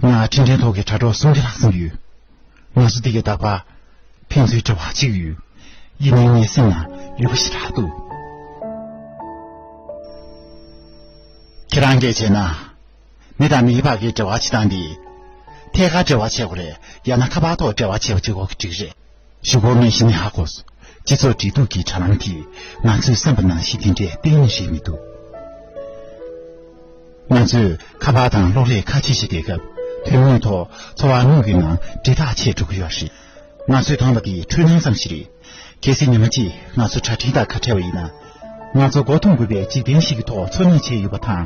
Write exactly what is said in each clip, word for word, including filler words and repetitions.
ང་འཕྲིན་ཕྲན་ཐོག་གི་དྲ་གྲོགས་སུམ་བརྒྱ་ལྷག་ཙམ་ཡོད། ང་ཚོ་འདི་གའི་རྟག་པར་ཕན་ཚུན་འབྲེལ་བ་བྱེད་ཀྱི་ཡོད། ཡིན་ནའི་ངའི་སེམས་ནང་ལུས་པོ་ཞེ་དྲག་འདུག་ཁྱེད་རང་གིས་བྱས་ན། མི་དང་མིའི་བར་གྱི་འབྲེལ་བ་བྱེད་སྟངས་འདི། ཐད་ཀར་འབྲེལ་བ་བྱེད་དགོས་རེད། ཡང་ན་ཁ་པར་ཐོག་འབྲེལ་བ་བྱེད་པ་གཅིག་པོ་གིས་འགྲིག་རེད། གཞུག་གུ་ངས་གཞི་ནས་ཧ་གོ་སོང་། སྤྱི་ཚོགས་འབྲེལ་གཏུག་གི་དྲ་ལམ་གྱིས་ང་ཚོས་བསམ་པ་ནང་བཞིན་དེ་འདྲས་གཏན་ནས་རེད་མི་འདུག་ང་ཚོས་ཁ་པར་དང་གློག་ཀླད་ཁ་ཕྱེ་བྱེད་བསྡད་སྐབས། དོན་དངོས་ཐོག་འཚོ་བ་དངོས་ཀྱི་ནང་འདྲེས་ཐག་ཆད་འགྲོ་གི་ཡོད་རེད། ང་ཚོས་མཐོང་བ་དེ་འཁྲུལ་སྣང་ཙམ་ཞིག་རེད། གལ་སྲིད་ཉི་མ་གཅིག་ང་ཚོ་དྲ་འཕྲིན་དང་ཁ་བྲལ་བ་ཡིན་ན། ང་ཚོ་མགོ་འཐོམས་དགོས་པའི་འཇིག་རྟེན་ཞིག་གི་ཐོག་འཚོ་གནས་བྱས་ཡོད་པ་དང་།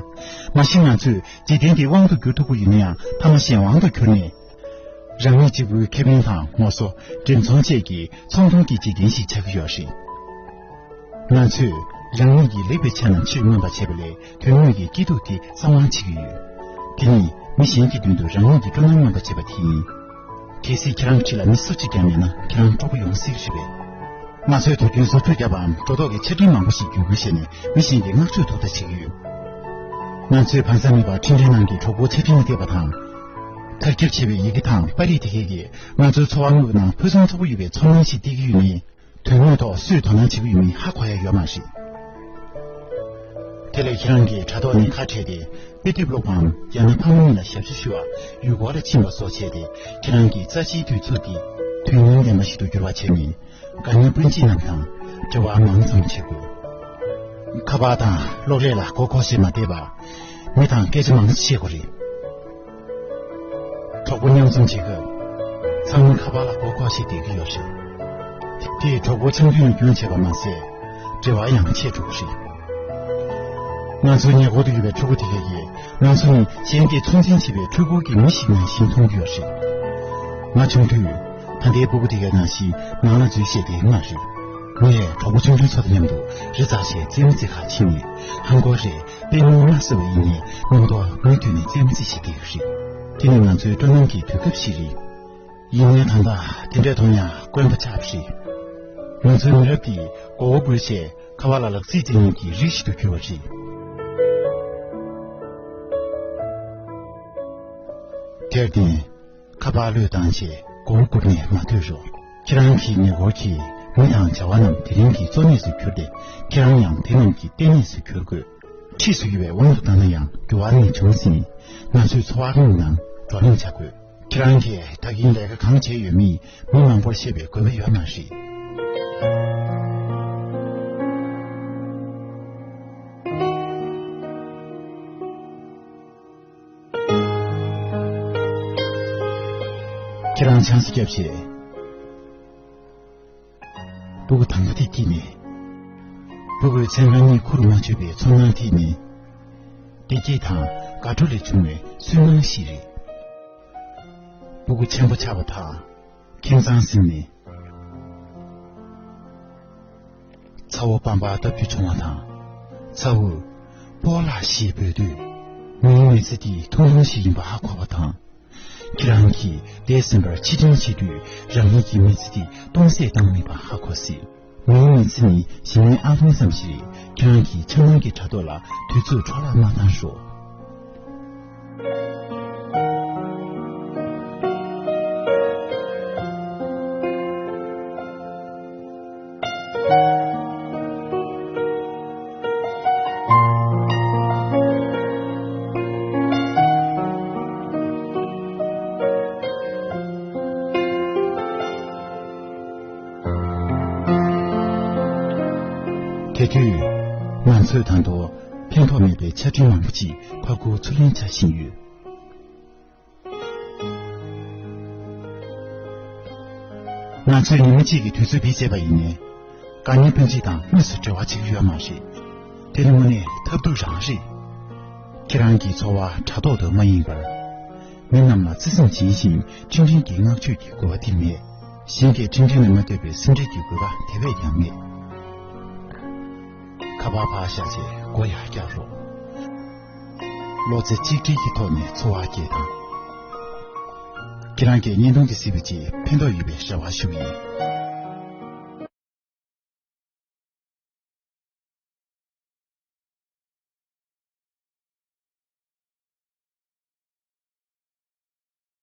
མ་གཞི་ང་ཚོས་འཇིག་རྟེན་འདི་དབང་དུ་བསྒྱུར་ཐུབ་ཀྱི་ཡོད་ན་ཡང་། མཐའ་མ་གཞན་དབང་དུ་གྱུར་ནས། རང་ཉིད་གཅིག་པུའི་ཁེ་ཕན་དང་ངོ་སོ། འགྲེམས་ཚོང་བཅས་ཀྱི་ཚོང་དོན་གྱི་འཇིག་རྟེན་ཞིག་ཆགས་ཀྱི་ཡོད་རེད། ང་ཚོས་རང་ཉིད་ཀྱི་ལེགས་པའི་ཆ་རྣམས་ཕྱིར་མངོན་པར་བྱེད་པ་ལས། དོན་དངོས་ཀྱི་སྐྱིད་སྡུག་དེ་གསང་བ་བྱེད་ཀྱི་ཡོད། དེ་ནི་མི་གཞན་གྱི་མདུན་དུ་རང་ཉིད་ཀྱི་སྤྲོ་སྣང་མངོན་པར་བྱེད་པ་དེ་ཡིན། གལ་སྲིད་ཁྱེད་རང་འཁྲིས་ལ་མི་སུ་གཅིག་ཀྱང་མེད་ན། ཁྱེད་རང་སྤྲོ་པོ་ཡོང་སྲིད་ཀྱི་རེད་པས། ང་ཚོས་དུས་རྒྱུན་བཟོ་བཅོས་བརྒྱབ་པའམ་སྒྲོ་འདོགས་ཀྱི་ཆ་འཕྲིན་མང་པོ་ཞིག་བརྒྱུད་སྐུར་བྱས་ནས་མི་གཞན་གྱི་བསྔགས་བརྗོད་ཐོབ་ཐབས་བྱེད་ཀྱི་ཡོད། ང་ཚོས་བར་མཚམས་མེད་པར་འཕྲིན་ཕྲན་ནང་གི་གྲོགས་པོ་ཆ་འཕྲིན་ལ་བལྟས་པ་དང་། དར་ཁྱབ་ཆེ་བའི་ཡི་གེ་དང་པར་རིས་དེ་གས་ཀྱིས་ང་ཚོའི་འཚོ་བ་དངོས་ཀྱི་ནང་ཕུན་སུམ་ཚོགས་པོ་ཡོད་པའི་ཚོར་སྣང་ཞིག་སྟེར་གྱི་ཡོད་མེད། དོན་དངོས་ཐོག་སུས་དོ་སྣང་བྱེད་ཀྱི་ཡོད་མེད་ཧ་གོ་ཡ་ཡོད་མ་རེད། དེ་ལས་ཁྱེད་རང་གིས་དྲ་ཐོག་ནས་ཁ་བྲལ་ཏེ། དཔེ་དེབ་ཀློག་པའམ་ཡང་ན་ཕ་མ་གཉིས་ལ་ཞབས་ཞུ་ཞུ་བ། ཡུལ་སྐོར་ལ་ཕྱིན་པ་སོགས་བྱས་ཏེ། ཁྱེད་རང་གི་རྩ་ཆེའི་དུས་ཚོད་འདི་དོན་སྙིང་ལྡན་པ་ཞིག་ཏུ་འགྱུར་བ་བྱས་ནས། དགའ་ཉེ་སྤུན་མཆེད་རྣམས་དང་འབྲེལ་བ་མང་ཙམ་བྱེད་དགོས། ཁ་པར་དང་གློག་ཀླད་ལ་མགོ་འཁོར་བྱས་མ་བསྡད་པར། མི་དང་སྐད་ཆ་མང་ཙམ་བཤད་དགོས་རེད། གྲོགས་པོ་མཉམ་འཛོམས་བྱེད་སྐབས། ཚང་མ་ཁ་པར་ལ་མགོ་འཁོར་བྱས་བསྡད་ཀྱི་ཡོད་རེད། དེས་གྲོགས་པོ་ཆུང་དུས་ནས་རྒྱུན་ཆད་པ་མ་ཟད། འབྲེལ་བ་ཡང་ཆད་འགྲོ་གི་རེད། ང་ཚོའི་ཉེ་འཁོར་དུ་ཡོད་པའི་ཕྲུ་གུ་དེ་གས་ཀྱིས་ང་ཚོ་ནི་གཞན་གྱིས་ཚོད་འཛིན་བྱེད་པའི་འཕྲུལ་འཁོར་གྱི་མི་ཞིག་ནང་བཞིན་མཐོང་གི་ཡོད་རེད། ང་ཆུང་དུས། ད་ལྟའི་ཕྲུ་གུ་དེ་གའི་ནང་བཞིན་ནང་ལ་འཛུལ་ཤེས་དེ་མ་རེད། ངས་གྲོགས་པོ་ཆུང་ཆུང་ཚོ་དང་མཉམ་དུ་རི་འཛེག་བྱས་རྩེད་མོ་རྩེ་གར་ཕྱིན་ནས། ཧང་གོ་རེ་པད་མོའི་སྣ་ཟེར་བ་ཡིན་ནའི་མིག་ཏོ་མུ་མཐུད་ནས་རྩེད་མོ་རྩེ་བཞིན་བསྡད་ཡོད་རེད། དེ་ནི་ང་ཚོའི་སྤྲོ་སྣང་གི་དུས་སྐབས་ཤིག་རེད། ཡིན་ནའི་ད་ལྟ་དེ་འདྲའི་མཐོང་ཡག་དཀོན་པོ་ཆགས་པ་རེད། ང་ཚོའི་མི་རབས་འདིས་མགོ་བོ་སྒུར་བྱས་ཁ་པར་ལ་ལག་རྩིས་རྩེད་མཁན་གྱི་རིགས་ཤིག་ཏུ་གྱུར་བ་རེད། དེར་བརྟེན། ཁ་པར་བློས་བཏང་རྗེས་མགོ་བོ་སྒུར་ནས་མ་སྡོད་རོགས། ཁྱེད་རང་གི་ཉེ་འཁོར་གྱི་མི་དང་བྱ་བ་རྣམས་དེ་རིང་གི་གཙོ་གནད་སུ་གྱུར་ཏེ། ཁྱེད་རང་ཡང་དེ་རྣམས་ཀྱི་ལྟེ་གནས་སུ་གྱུར་དགོས། འཁྲིས་སུ་ཡོད་པའི་དབང་དུ་བཏང་ན་ཡང་འགྱུར་བ་ནི་བྱུང་ཟིན། ང་ཚོས་འཚོ་བ་དངོས་ནང་བགྲོ་གླེང་བྱ་དགོས། ཁྱེད་རང་གིས་ད་གིན་ལས་ཀ་གང་བྱས་ཡོད་མེད་མི་མང་པོར་བཤད་པའི་དགོས་པ་ཡོད་མ་རེད། ཁྱེད་རང་ཆང་ས་བརྒྱབ་བྱས། སྤུ་གུ་དང་པོ་དེ་སྐྱེས་ནས། སྤུ་གུའི་མཚན་གང་གཉིད་ཁུག་མ་ཆུད་པའི་ཚོར་སྣང་དེ་ནི། བདེ་སྐྱིད་དང་དགའ་སྤྲོ་ལས་བྱུང་བའི་སུན་སྣང་ཞིག་རེད། སྤུ་གུ་ཆེན་པོ་ཆགས་པ་དང་། ཁྱིམ་ཚང་ཟིན་ནས། ཚ་བོ་པམ་པར་བཏབ་རྒྱུ་བྱུང་བ་དང་། ཚ་བོས་སྤོ་ལགས་ཞེས་འབོད་དུས། མིའི་མི་ཚེ་འདི་ཐུང་ཐུང་ཞིག་ཡིན་པ་ཧ་གོ་བ་དང་། ཁྱེད་རང་གིས་འདས་ཟིན་པར་ཕྱིར་དྲན་བྱེད་དུས་རང་ཉིད་ཀྱི་མི་ཚེ་འདི་སྟོང་ཟད་བཏང་མེད་པ་ཧ་གོ་སྲིད། མིའི་མི་ཚེ་ནི་ཞིང་ནི་ཨ་ལྷུང་ཙམ་ཞིག་རེད། ཁྱེད་རང་གིས་འཆར་སྣང་གི་དྲ་ཐོག་ལ་དུས་ཚོད་འཕྲོ་བརླག་མ་བཏང་རོགས། དེ་དུས་ང་ཚོས་ད་དུང་ཕན་ཐོགས་མེད་པའི་ཆ་འཕྲིན་མང་པོ་ཅིག་ཕར་འགུག་ཚུར་ལེན་བྱ་བཞིན་ཡོད། ང་ཚོས་ཉི་མ་གཅིག་གི་དུས་ཚོད་འདི་བརྩིས་པ་ཡིན་ནའི། དགའ་ཉེ་སྤུན་མཆེད་དང་དངོས་སུ་འབྲེལ་བ་བྱེད་ཀྱི་ཡོད་མ་རེད། དེ་ནི་དངོས་གནས་ཐབས་སྡུག་རང་རེད། ཁྱེད་རང་གི་འཚོ་བ་དྲ་ཐོག་ཏུ་མ་ཡིན་པར། མི་རྣམས་ལ་བརྩེ་སེམས་སྦྱིན་ཞིང་འཕྲིན་ཕྲན་གྱི་བསྔགས་བརྗོད་ཀྱི་དགོས་པ་དེ་མེད། གཞན་གྱི་འཕྲིན་ཕྲན་ནས་མ་ཐོས་པའི་སེམས་ཁྲལ་གྱི་དགོས་པ་དེ་བས་ཀྱང་མེད། ཁ་པར་ཕར་བཞག་རྗེས་སྒོ་ཡར་བཀྱག་རོགས། བློ་རྩེ་གཅིག་སྒྲིལ་གྱི་ཐོག་ནས་འཚོ་བ་སྐྱེལ་དང་། ཁྱེད་རང་གིས་བརྙན་ཐུང་འདི་གཟིགས་པ་བཅས་ཕན་ཐོགས་ཡོད་པའི་རེ་བ་ཞུ་གི་ཡིན།